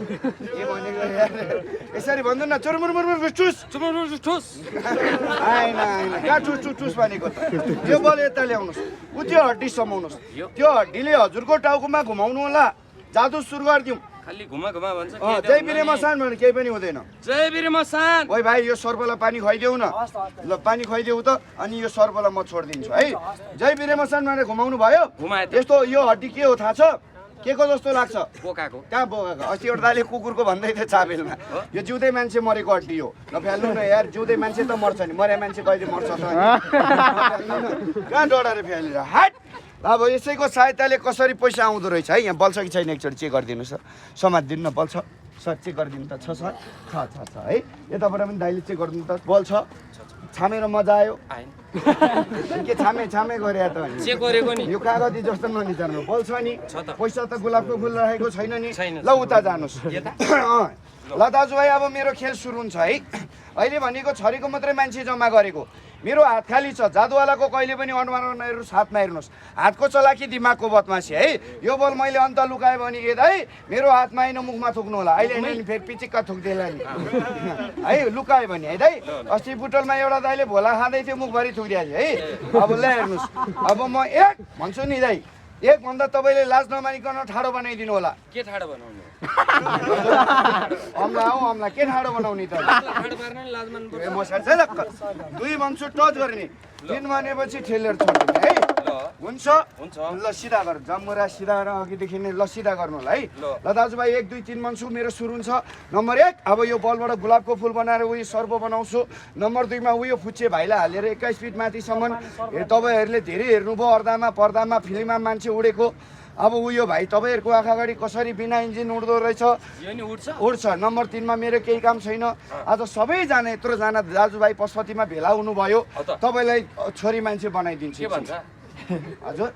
के भनेको यार यसरी भन्नु न चुरमुरमुर ठुस ठुस आएन आएन कहाँ ठुस ठुस ठुस भनेको त त्यो बल यता ल्याउनुहोस् उ त्यो हड्डी समाउनुहोस् त्यो हड्डीले हजुरको टाउकोमा घुमाउनु होला जादु सुरु गरिदिउँ खाली घुमा भन्छ जय बिरे मसान भने केही पनि हुँदैन जय बिरे मसान ओइ भाइ यो सर्पलाई पानी खुवाइदेऊ न ल पानी खुवाइदेऊ त अनि यो सर्पलाई म छोडिदिन्छु है जय बिरे मसान भनेर घुमाउनु भयो यस्तो यो हड्डी के हो थाहा छ के को जस्तो लाग्छ बोकाको कहाँ बोकाको अस्ति एउटा दाले कुकुरको भन्दै थियो चाबेलमा यो जिउँदै मान्छे मरेको हड्डी हो नफाल्नु न यार जिउँदै मान्छे त मर्छ नि मरे मान्छे कहिले मर्छ त कहाँ डढाएर फ्यालेर हाट अब यसैको सहायताले कसरी पैसा आउँदो रहेछ है यहाँ बल्छ कि छैन एकचोटि चेक गरिदिनु सर समातिदिनु न बल्छ सर चेक गरिदिनु त छ सर छ है यताबाट पनि दाइले चेक गरिदिनु त बल छ छामेर मजा आयो के छामे गरे त चेक गरेको नि यो कागती जस्तो ननिचार्नु बल छ नि पैसा त गुलाबको फुल राखेको छैन नि ल उता जानुहोस् ल दाजुभाइ अब मेरो खेल सुरु हुन्छ है अहिले भनेको छरीको मात्रै मान्छे जम्मा गरेको मेरो हात खाली छ जादुवालाको कहिले पनि अनुहार नहेर्नुहोस् हातमा हेर्नुहोस् हातको चलाकी दिमागको बदमासी है यो बल मैले अन्त लुकाएँ भने ए दाइ मेरो हातमा होइन मुखमा थुक्नु होला अहिले फेरि पिचिक्का थुक्देला नि है लुकायो भने है दाइ अस्ति बुटलमा एउटा दाइले भोला खाँदै थियो मुखभरि थुकिदिहाल्यो है अब ल हेर्नुहोस् अब म एक भन्छु नि दाइ एक भन्दा तपाईँले लाज नमानिकन ठाडो बनाइदिनु होला के ठाडो बनाउनु अम्ला हौ अम्ला के ठाडो बनाउने त ठाडो पार्न नि लाज मान्नु पर्छ म साथ दुई भन्छु टच गर्ने तिन भनेपछि ठेलेर छोड्ने है हुन्छ ल सिधा गर जम्मुरा सिधा गरेर अघिदेखि नै ल सिधा गर्नु होला है ल दाजुभाइ 1 2 3 भन्छु मेरो सुरु हुन्छ नम्बर 1 अब यो बलबाट गुलाबको फुल बनाएर उयो सर्प बनाउँछु नम्बर 2 मा उयो फुच्चे भाइला हालेर 21 फिट माथिसम्म तपाईँहरूले धेरै हेर्नुभयो पर्दामा फिल्ममा मान्छे उडेको अब उयो भाइ तपाईँहरूको आँखा अगाडि कसरी बिना इन्जिन उड्दो रहेछ उड्छ नम्बर 3 मा मेरो केही काम छैन आज सबैजना यत्रोजना दाजुभाइ पशुपतिमा भेला हुनुभयो तपाईँलाई छोरी मान्छे बनाइदिन्छु के भन्छ हजुर